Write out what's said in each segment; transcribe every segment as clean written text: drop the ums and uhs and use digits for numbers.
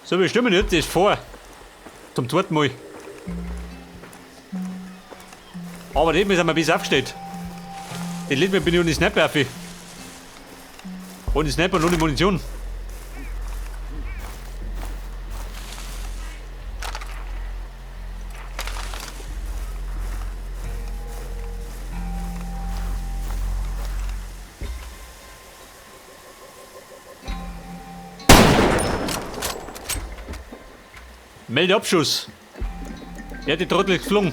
So, wir stimmen jetzt das vor. Zum zweiten Mal. Aber dem ist einmal bis aufgestellt. Den letzten Mal bin ich ohne Sniper auf. Ohne Sniper und ohne Munition. Melde Abschuss. Ja, die Trottel ist geflogen.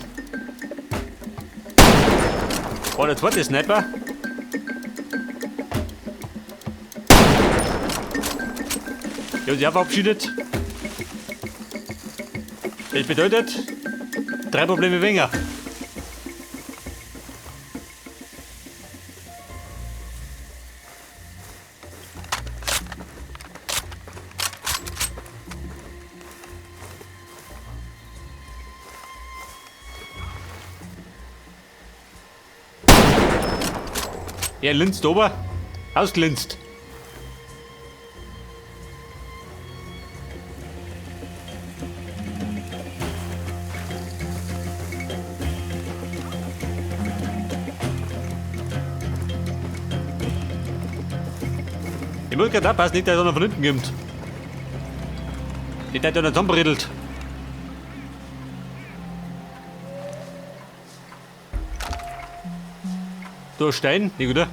War der zweite Sniper. Ja, sich auch verabschiedet. Das bedeutet, 3 Probleme weniger. Er linst ober, ausgelinst. Ich muss gerade aufpassen, nicht, dass er noch von hinten kommt. Nicht, dass er noch zusammenbredelt. Da Stein, nicht oder?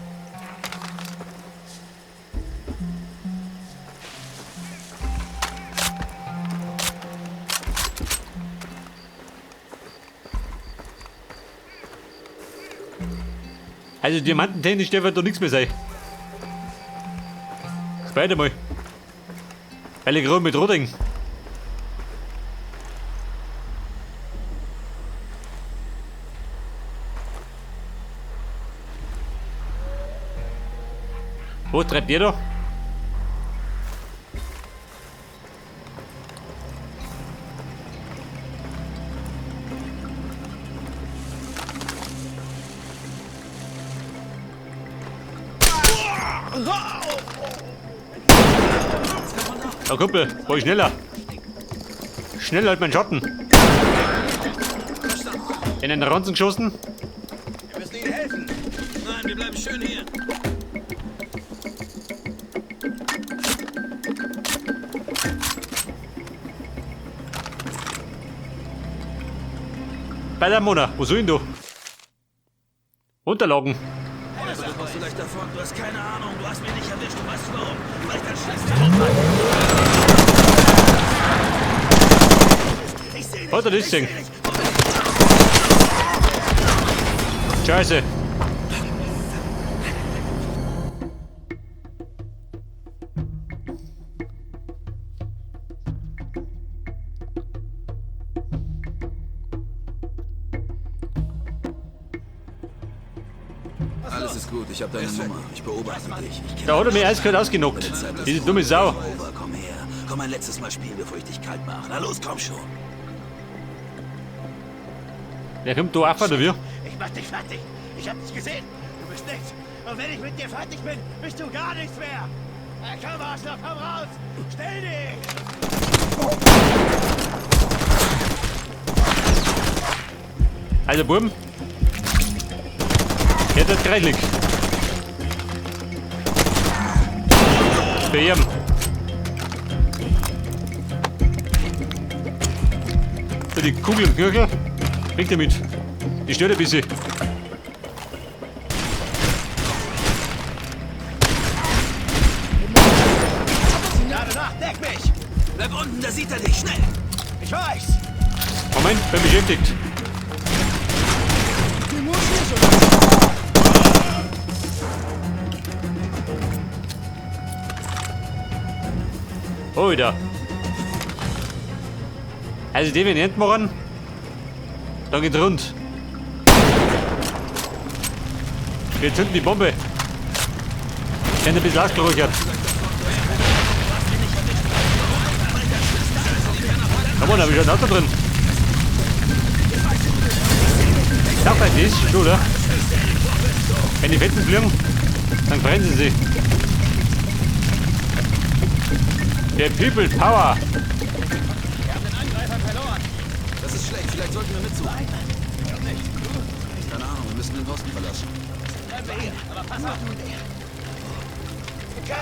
Also diamantentechnisch darf da nichts mehr sein. Später mal. Weil ich gerade mit Roding. Wo treibt ihr da? Na Kumpel, war ich schneller. Schneller als mein Schatten. In den Ranzen geschossen. Wir müssen ihnen helfen. Nein, wir bleiben schön hier. Bei der Mona, wo soll ich denn da? Unterlagen. Du kommst vielleicht davon, du hast keine Ahnung, du hast mich nicht erwischt, du weißt warum. Weil ich dein Scheiß Ich seh dich. Hat er das Ding? Scheiße. Alles ist gut, ich hab deine Nummer. Ich beobachte dich. Ich Da hat er mich eiskalt ausgenockt. Diese dumme Sau. Over, komm her. Komm ein letztes Mal spielen, bevor ich dich kalt mache. Na los, komm schon. Der kommt da auf, oder wie? Ich mach dich fertig. Ich hab dich gesehen. Du bist nichts. Und wenn ich mit dir fertig bin, bist du gar nichts mehr. Komm, Arschloch, komm raus. Stell dich. Also, Buben. Jetzt wird kreislig. Bam. So, die Kugel im Knöchel. Weg damit. Die stört ein bisschen. Lade nach, deck mich! Bleib unten, da sieht er dich, schnell! Ich weiß! Moment, bin beschäftigt. Oh, wieder. Also die, wenn ich machen, dann geht's rund. Wir zünden die Bombe. Ich hätte ein bisschen ausgeräuchert. Komm on, da hab ich schon ein Auto drin. Darf das ist schon, oder? Wenn die Fetzen fliegen, dann brennen sie sich. Der People Power. ist schlecht. Vielleicht sollten wir mitsuchen. Ich glaub nicht. Du? Keine Ahnung, wir müssen den Posten verlassen. Bleiben wir hier, aber pass auf.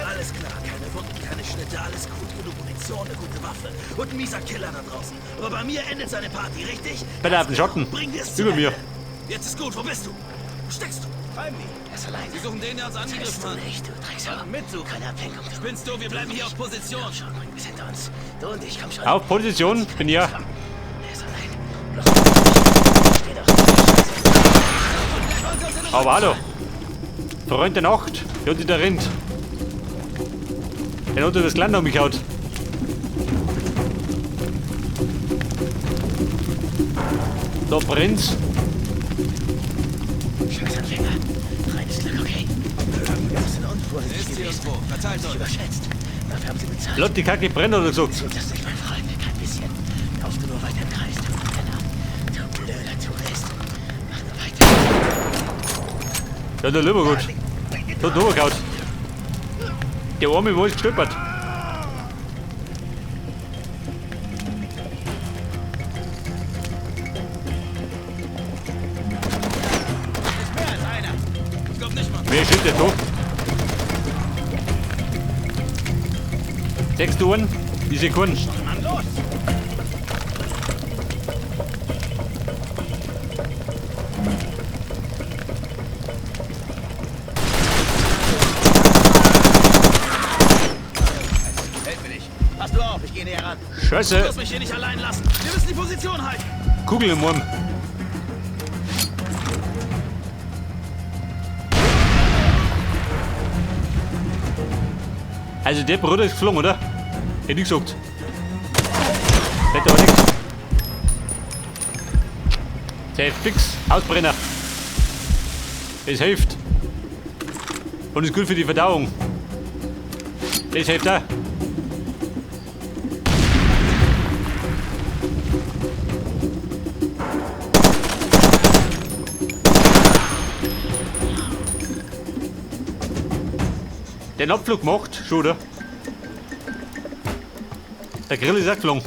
Alles klar, keine Wunden, keine Schnitte, alles gut. Genug Munition, eine gute Waffe und ein mieser Killer da draußen. Aber bei mir endet seine Party, richtig? Bitte auf den Schatten. Bring wir's zu Über mir. Ende. Jetzt ist gut, wo bist du? Wo steckst du? Finally. Er ist allein. Sie suchen den, der uns angegriffen hat. Nicht, du Drecksau. Mitsuchen. Keine Ablenkung. Du. Spinnst du? Wir bleiben hier auf Position. Komm schon, bring es hinter uns. Du und ich, komm schon. Auf Position, bin ja. Er ist allein. Los. Steh doch. Scheiße. Aber hallo. Freund der Nacht, der hat da rennt. Der hat das Land um mich haut. Da brennt's. Scheiß Anfänger. Reines Glück, okay? Das sind unvorsichtig Ist hier gewesen. irgendwo. Verteilt Sich euch. überschätzt. Dafür haben sie bezahlt. Laut die Kacke brennt, hat er gesagt. Tut das nicht, mein Freund. Kein bisschen. Lauf du nur weiter im Kreis, du Penner. Du blöder Tourist. Mach nur weiter. Ja, der lieber gut. Da hat er gehauen. Der Arme war gestolpert. Ist mehr als einer. Ich glaub nicht mal. Wer steht denn da? 6 Uhr, die Sekunden. Mann, los! Helf mir nicht. Pass du auf, ich gehe näher ran. Scheiße, Du wirst mich hier nicht allein lassen. Wir müssen die Position halten. Kugel im Arm. Also der Bruder ist geflogen, oder? Hätte ich gesagt. Hätte aber nichts. Der fix, Ausbrenner. Es hilft. Und ist gut für die Verdauung. Das hilft auch. Den Abflug gemacht, schon, oder? Der Grill ist auch geflogen.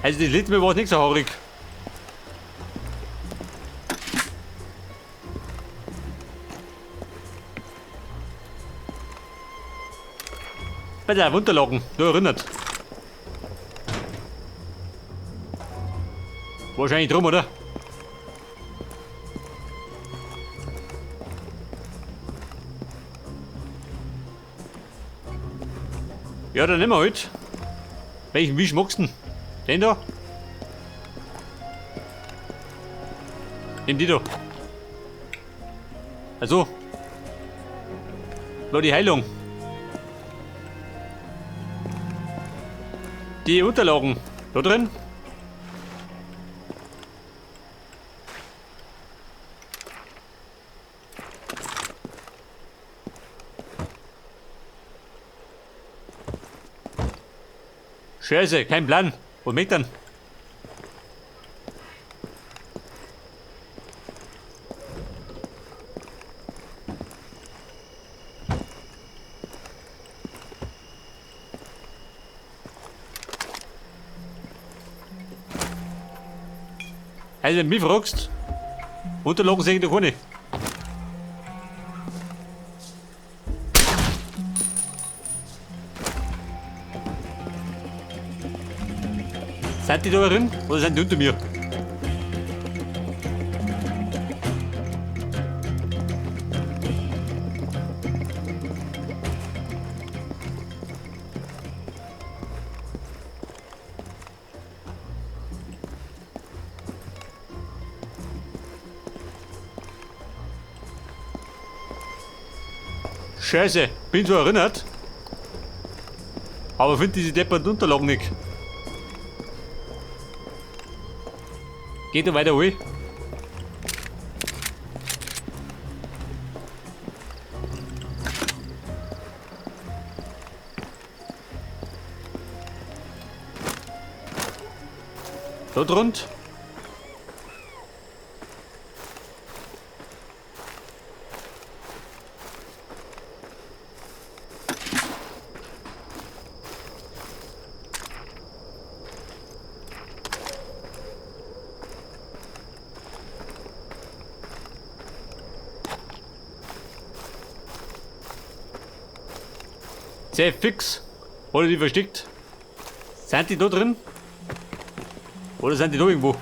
Also das letzte Mal war es nicht so haarig. Bei der Unterlagen, nur erinnert. Wahrscheinlich drum, oder? Ja, dann nehmen wir halt. Welchen Wisch magst du denn? Den da? Nimm die da. Also. War die Heilung. Die Unterlagen. Da drin? Scheiße, kein Plan. Wo mit dann? Also, wenn du mich fragst, Unterlagen sehe ich doch keine. Sind die da drin oder sind die unter mir? Scheiße, bin so erinnert. Aber finde diese depperten Unterlagen nicht. Geht da weiter hoch. Da drunter. Sehr fix. Oder die versteckt. Sind die da drin? Oder sind die da irgendwo?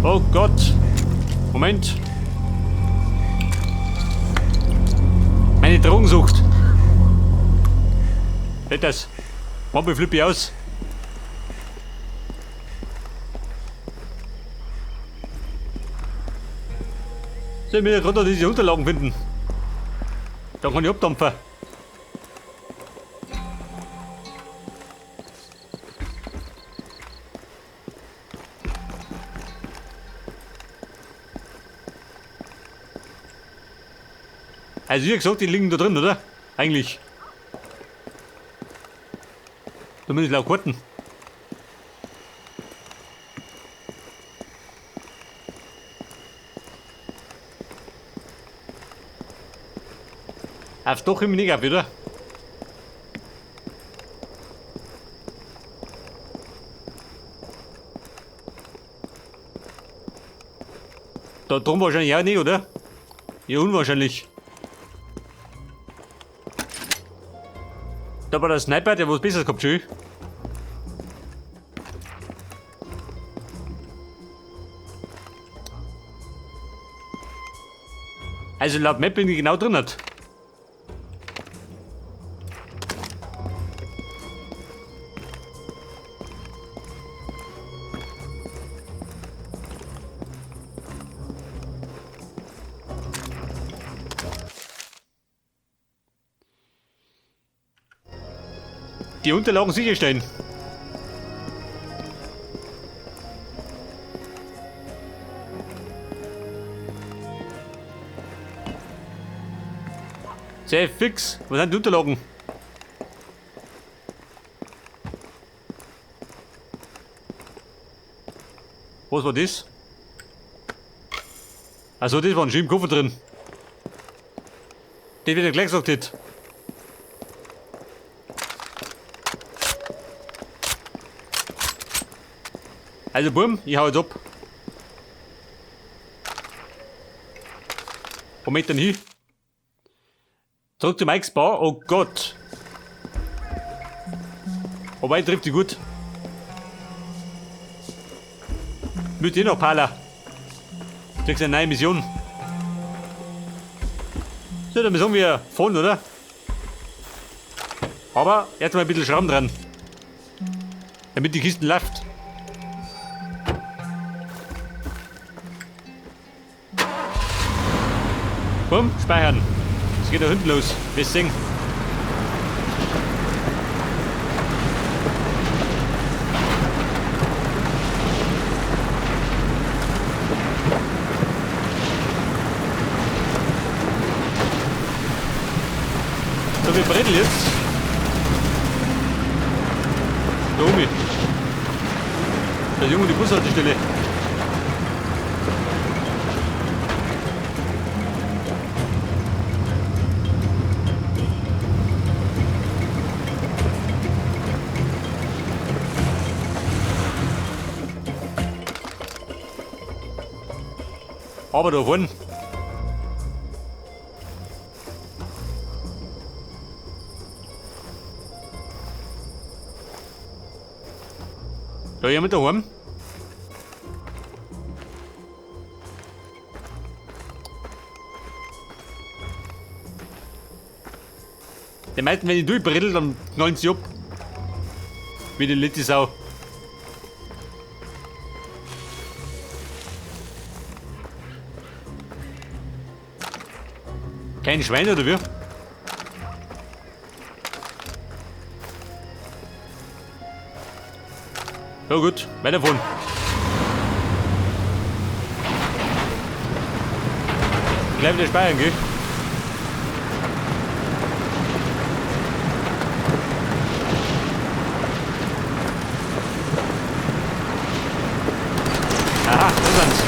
Oh Gott. Moment. Meine Drogensucht. Nicht das. Bombe flippe ich aus. Soll ich mir gerade noch diese Unterlagen finden? Dann kann ich abdampfen. Also wie gesagt, die liegen da drin, oder? Eigentlich. Zumindest laut Karten. Aufs Dach immer nicht auf, oder? Da drum wahrscheinlich auch nicht, oder? Ja, unwahrscheinlich. Da war der Sniper, der was Besseres gehabt, schön. Also laut Map bin ich genau drin hat. Die Unterlagen sicherstellen. Sehr fix. Was sind die Unterlagen? Was war das? Also das war ein schöner Koffer drin. Den wird ja gleich gesagt hätte. Also Bumm, ich hau jetzt ab. Wo möchte ich denn hin? Zurück zu Mikes Bar. Oh Gott. Wobei, trifft die gut. Mit dir noch, Pala. Kriegst eine neue Mission. So, dann müssen wir fahren, oder? Aber jetzt mal ein bisschen Schrauben dran. Damit die Kisten läuft. Bumm, speichern. Es geht da hinten los. Wir singen. So, wir bretteln jetzt. Da oben. Da ist irgendwo die Bushaltestelle. Aber da vorne. Da jemand daheim? Die meisten, wenn ich durchbrettel, dann knallen sie ab. Wie die letzte Sau. Kein Schwein oder wie? Ja gut, weiterfahren. Gleich wieder speichern, gell? Aha, da sind's.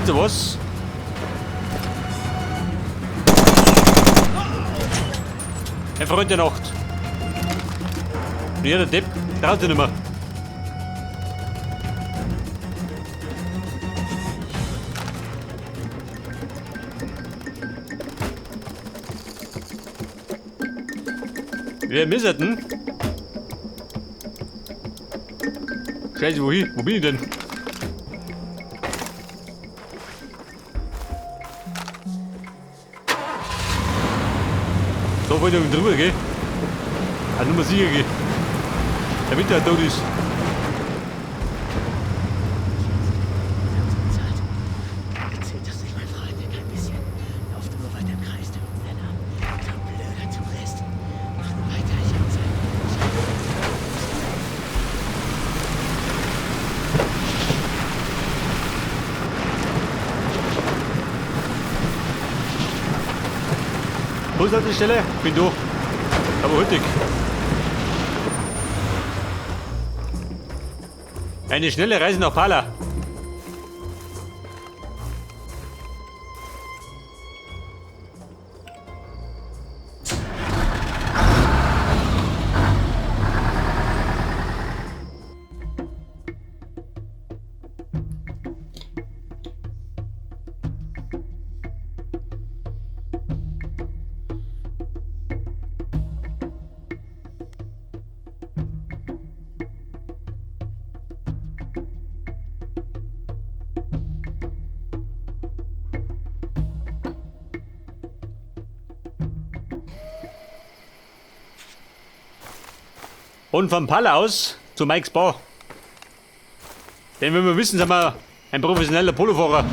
Gibt's da was? Ein Freund der Nacht. Ja, der Depp traut sich nicht mehr. Wer ist denn? Scheiße, wohin? Wo bin ich denn? So wollte ich drüber gehen. Hat nur mal sicher gehen. Damit der tot ist. Erzählt das nicht, mein Freund, kein bisschen. Lauf nur weiter im Kreis, du Penner. Du blöder Tourist. Mach nur weiter, ich hab Zeit. Bushaltestelle, bin du. Aber hüttig. Eine schnelle Reise nach Pala. Und vom Pala aus zu Mike's Bar. Denn wenn wir wissen, sind wir ein professioneller Polofahrer.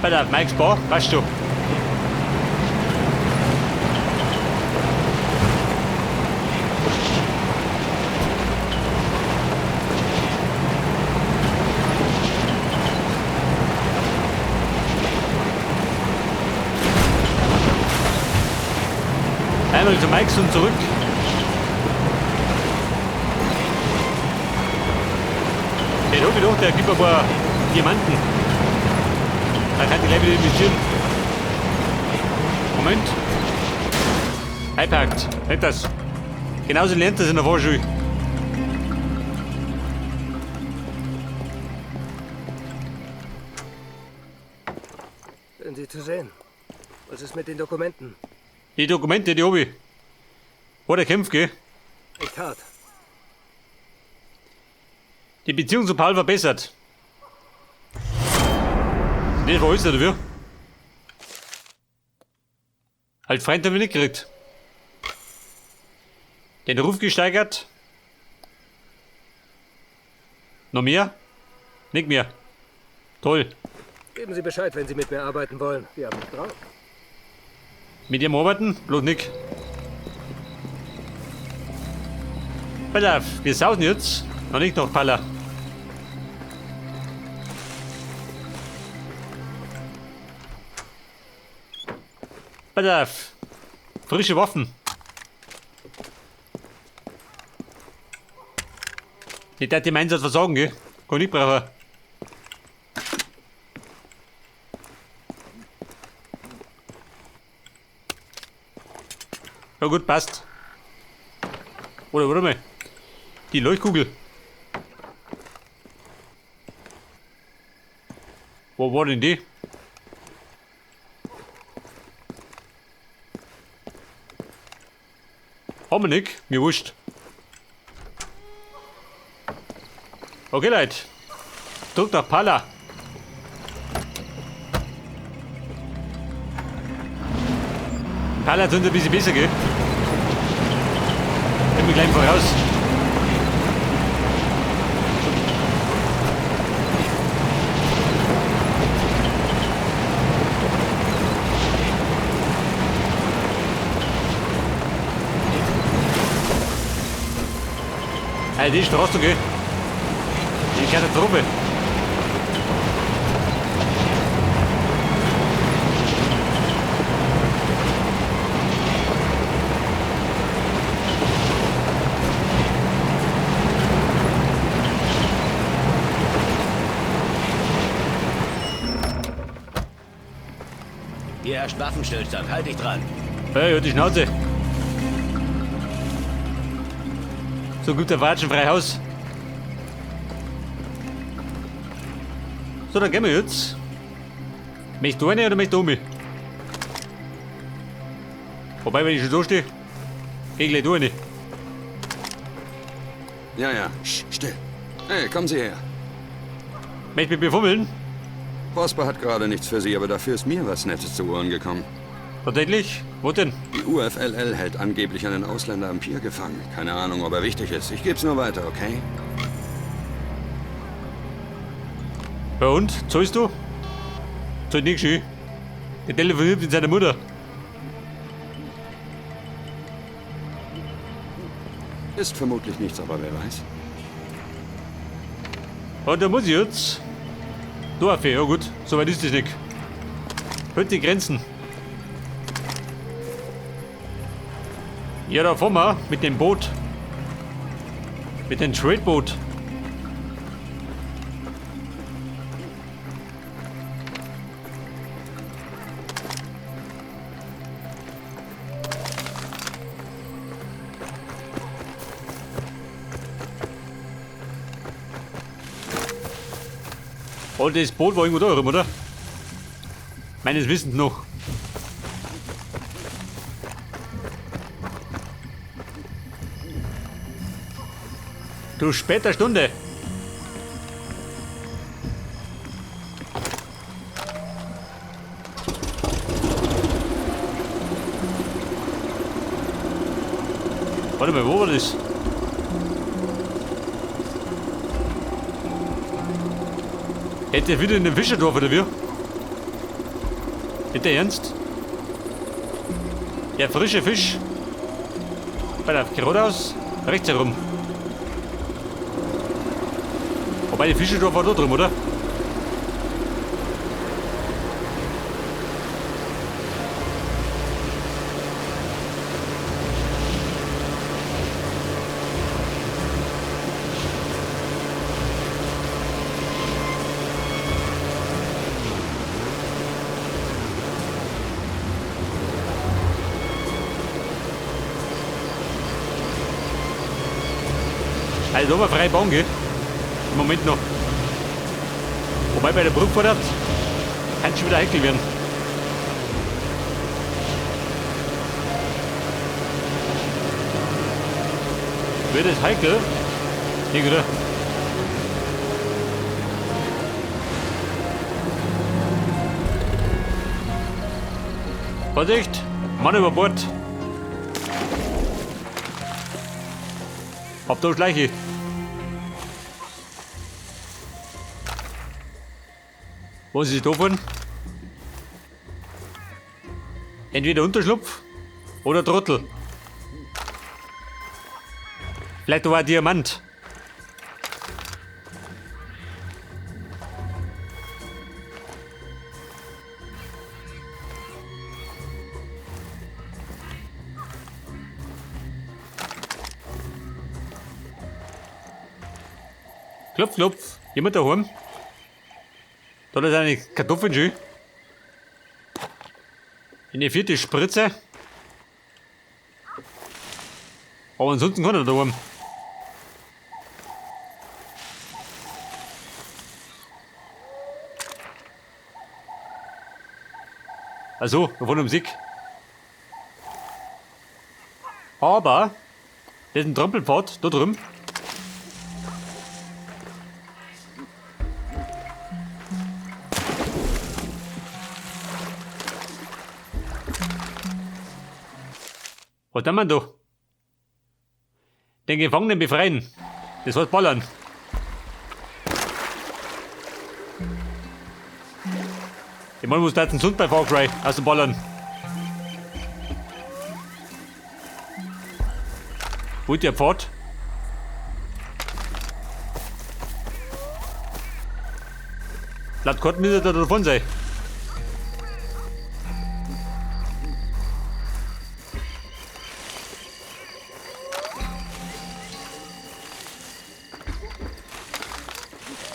Bei der Mike's Bar, weißt du. Einmal zu Mike's und zurück. Den hab ich doch, der gibt ein paar Diamanten. Da kann ich gleich wieder investieren. Moment. Einpackt. Nicht das. Genauso lernt das in der Fahrschule. Schön, Sie zu sehen. Was ist mit den Dokumenten? Die Dokumente, die hab ich. War der Kampf, gell? Echt hart. Die Beziehung zu Paul verbessert. Das war alles dafür. Halt Freund haben wir nicht gekriegt. Den Ruf gesteigert. Noch mehr? Nicht mehr. Toll. Geben Sie Bescheid, wenn Sie mit mir arbeiten wollen. Wir haben mich drauf. Mit ihm arbeiten? Bloß nicht. Pass auf, wir sausen jetzt. Noch nicht noch Pala. Pass auf. Frische Waffen. Ich darf im Einsatz versorgen, gell? Kann ich nicht brauchen. Ja gut, passt. Oder warte mal. Die Leuchtkugel. Wo war denn die? Haben wir nicht, mir wurscht. Okay, Leute. Drück nach Pala. Pala tut ein bisschen besser, gell? Bin mir gleich voraus. Hey, die Straße, gell? Die Katastrophe. Herrscht Waffenstillstand. Halt dich dran. Hey, halt die Schnauze. So gut der Watschen frei Haus. So, dann gehen wir jetzt. Möchtest du eine oder möchtest du mich? Wobei, wenn ich schon da stehe, geh ich gleich du eine. Ja, ja. Sch, still. Hey, kommen Sie her. Möchtest du mich befummeln? Prosper hat gerade nichts für Sie, aber dafür ist mir was Nettes zu Ohren gekommen. Tatsächlich? Wo denn? Die UFLL hält angeblich einen Ausländer am Pier gefangen. Keine Ahnung, ob er wichtig ist. Ich geb's nur weiter, okay? Ja und? Zahlst du? Zahlt nicht schön. Der telefoniert mit seiner Mutter. Ist vermutlich nichts, aber wer weiß. Und da muss ich jetzt. Du, Affe, ja gut, so weit ist das nicht. Halt die Grenzen. Ja, da fahren wir mit dem Boot. Mit dem Tradeboot. Und das Boot war irgendwo da rum, oder? Meines Wissens noch. Du später Stunde. Warte mal, wo war das? Hätte er wieder in dem Fischerdorf oder wie? Nicht der Ernst? Der frische Fisch. Bei der geradeaus, rechts herum. Wobei, die Fischerdorf war da drin, oder? Also da war freie Bahn, gell? Im Moment noch. Wobei bei der Brückfahrt kann es schon wieder heikel werden. Wird es heikel? Nicht, oder? Vorsicht! Mann über Bord! Hab da Schleiche. Was ist davon? Entweder Unterschlupf oder Trottel. Vielleicht war ein Diamant. Klopf, klopf. Jemand daheim? Da ist eine Kartoffeln schön. Eine vierte Spritze. Aber ansonsten kann er daheim. Also, wir wollen um Sieg. Aber, das ist ein Trampelpfad da drüben. Was tun wir da? Den Gefangenen befreien. Das heißt ballern. Ich meine, muss da jetzt ein Sund bei Far Cry aus dem Ballern. Wo ist der Pfad? Laut Karten müsste er da davon sein.